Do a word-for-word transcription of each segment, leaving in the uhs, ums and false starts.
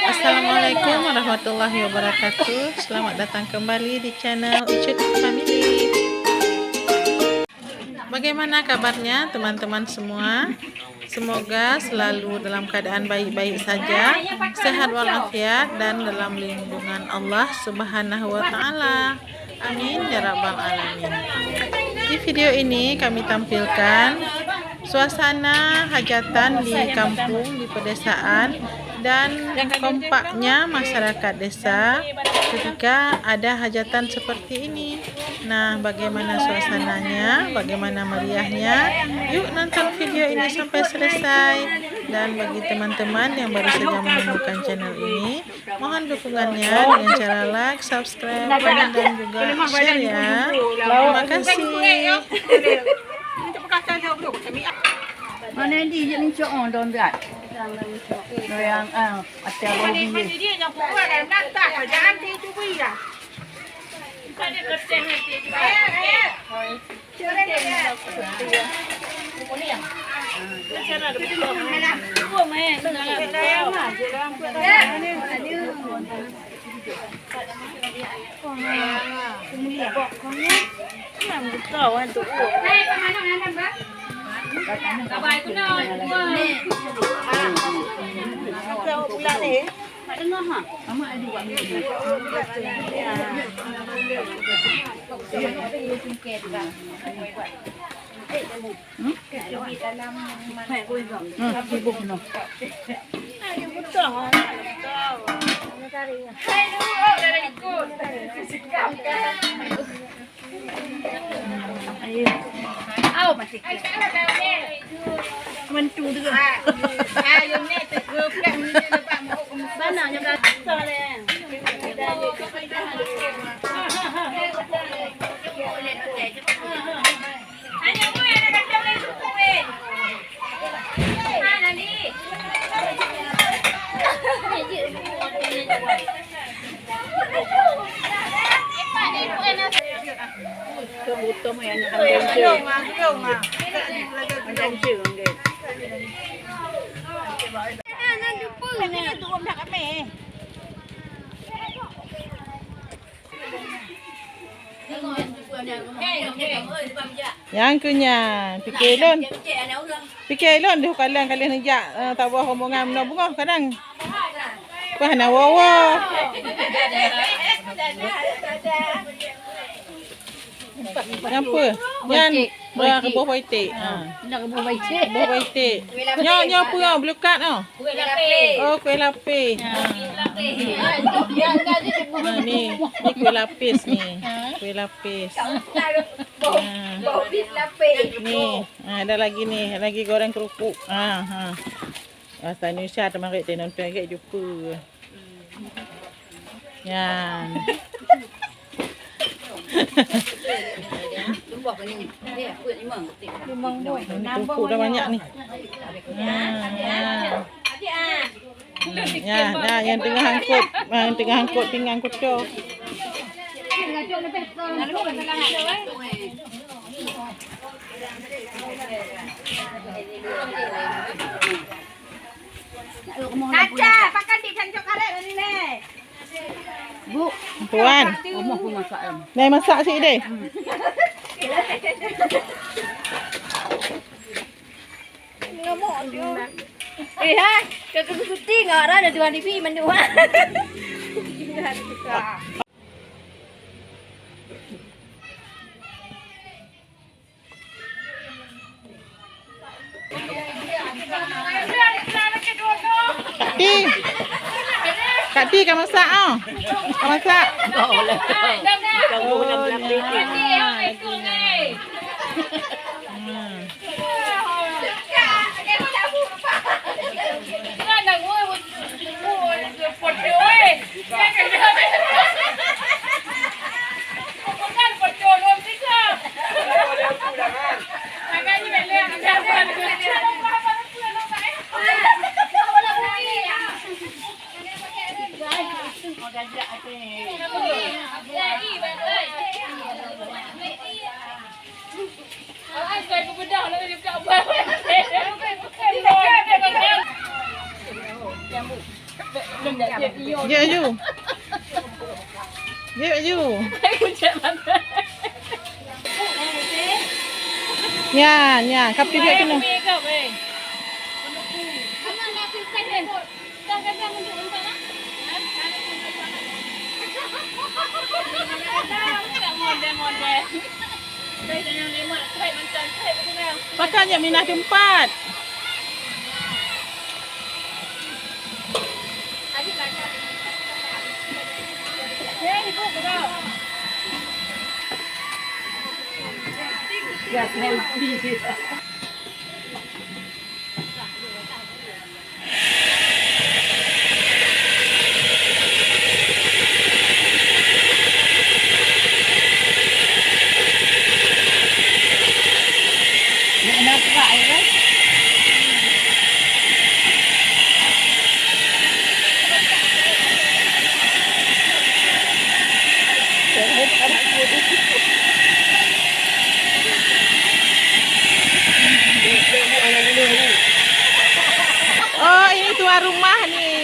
Assalamualaikum warahmatullahi wabarakatuh. Selamat datang kembali di channel Icut Family. Bagaimana kabarnya teman-teman semua? Semoga selalu dalam keadaan baik-baik saja, sehat walafiat, dan dalam lindungan Allah Subhanahu wa Ta'ala. Amin ya rabbal alamin. Di video ini kami tampilkan suasana hajatan di kampung, di pedesaan, dan kompaknya masyarakat desa ketika ada hajatan seperti ini. Nah, bagaimana suasananya, bagaimana meriahnya? Yuk nonton video ini sampai selesai. Dan bagi teman-teman yang baru saja menemukan channel ini, mohon dukungannya dengan cara like, subscribe, komen, dan juga share ya. Terima kasih. Mana di je mencok, oh, don dat. Yang, ah, até abang dia. Hmm? Hmm, sibuk noh. Ayo. Mentu tu. Mana yang dah? Nyang keu nyan, pike lôn. Pike lôn deuh kaleng ka lheueh neujak, eh, taboh rombongan meunoe beungoh kadang. Wah, na woe-woe. Nyan peue? Nyan, wah, keuboh baiték. Ha. Nak keuboh baiték. Keuboh baiték. Nyoe, nyoe peue, oh, beulukat, oh? Kueh lapis. Oh, kueh lapis. Ha. Ha, ni, ni kueh lapis ni. Kueh lapis. Ha. Ni, ha, ada lagi ni, lagi goreng kerupuk. Ha, ha. Rasa Indonesia teuma gét, teunonton gét jupe. Nyan. Limong buah. Ini kerupuk dah banyak ni. Nyan, nyan. Hmm, ya, nah, yang tengah angkut, yang tengah angkut pinggan kuto. Caca, pakai di cancok karet tadi ni. Bu, tuan. Rumah pun masak em. Dah masak sih deh. Eh, hai, kau kena syuting, orang ada tuan T V mandum. Kak Ti. Kak Ti ka masak, oh. Ka masak. Oh, ni. Hmm. Jeuet aju. Jeuet aju. Nyan, nyan, ka peubiet keunoe. Pakon jak minah teumpat. Oh, ini tuan rumah nih.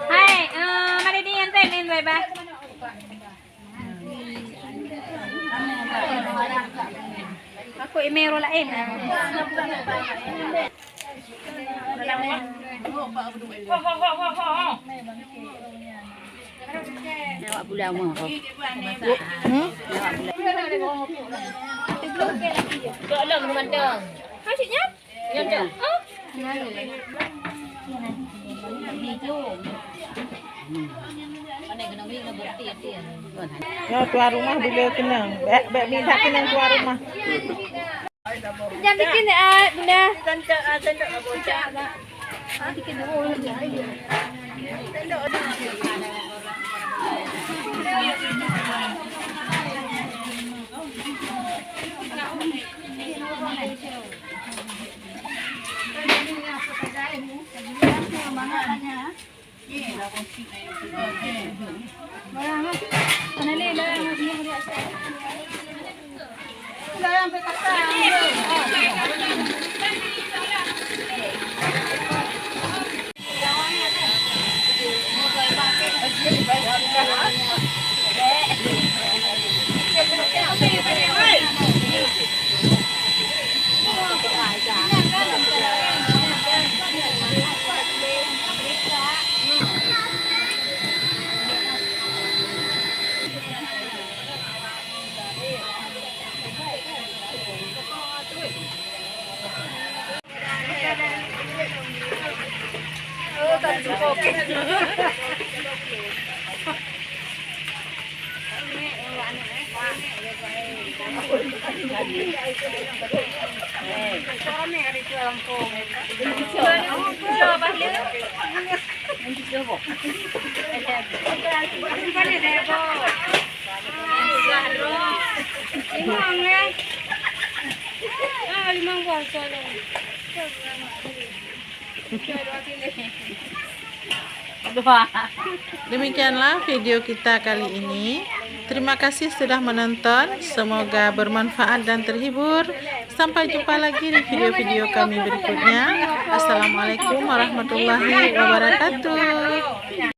Hai, eh, mari di nyantai main bye-bye. Aku email orang lain. Awak pulang rumah kau. Hmm? Awak pulang. Tolong mantong. Maksudnya? Ya, tuan rumah bila keunong. Bèk, bèk minta keunong tuan rumah. Jangan bikin, ah, Bunda. Limong, eh? Ah, limong buah, soalnya. Demikianlah video kita kali ini. Terima kasih sudah menonton. Semoga bermanfaat dan terhibur. Sampai jumpa lagi di video-video kami berikutnya. Assalamualaikum warahmatullahi wabarakatuh.